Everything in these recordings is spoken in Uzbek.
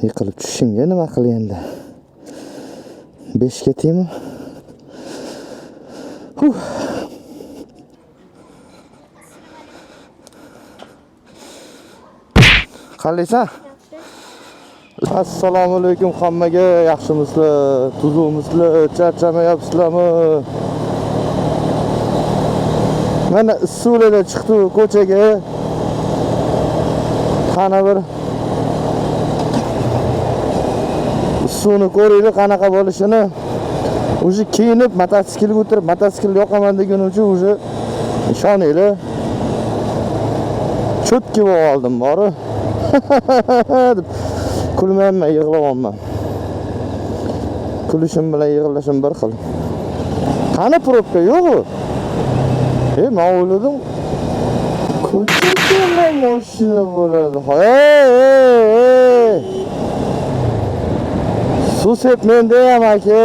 Yiqilib tushishingga nima qil endi? 5 ketaymi? Huh. Qalaysan? Assalomu alaykum hammaga, yaxshimisizlar, tuzukmisizlar, charchamayapsizlarmi? Mana issiqlarda chiqdi ko'chaga. Qana bir issiqni ko'ringlar qanaqa bo'lishini. Уже kiyinib mototsiklga o'tirib, mototsiklni yoqaman degunimcha уже ishoninglar. Cho'tki bo'lib oldim bori. Deb kulmayapman, yig'layapman. Kulishim bilan yig'lashim bir xil. Qani probka yo'q-u? Men o'yladim ko'chada mashina bo'ladi. Hey, hey, hey. Suv sepmang ham aka.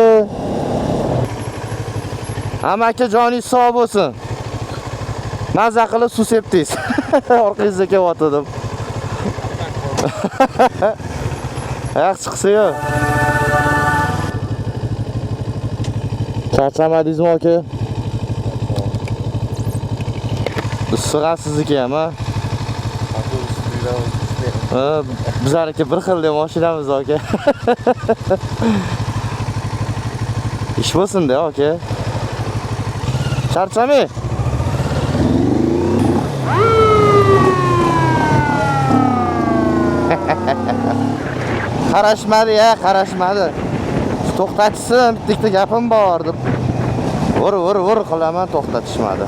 Aka joningiz sog' bo'lsin. Maza qilib suv sepdingiz. Orqangizda kelyotgandim. Yaxshi chiqsa-yu. Charchamadingizmi aka? Issiq sizniki ham, ha? Ha, bizlarniki bir xil mashinamiz aka. Ish bo'lsin-da aka. Charchamang. Qarashmadi ya, qarashmadi. To'xtatishsin, bitta gapim bor deb. Vur vur vur qilaman, to'xtatishmadi.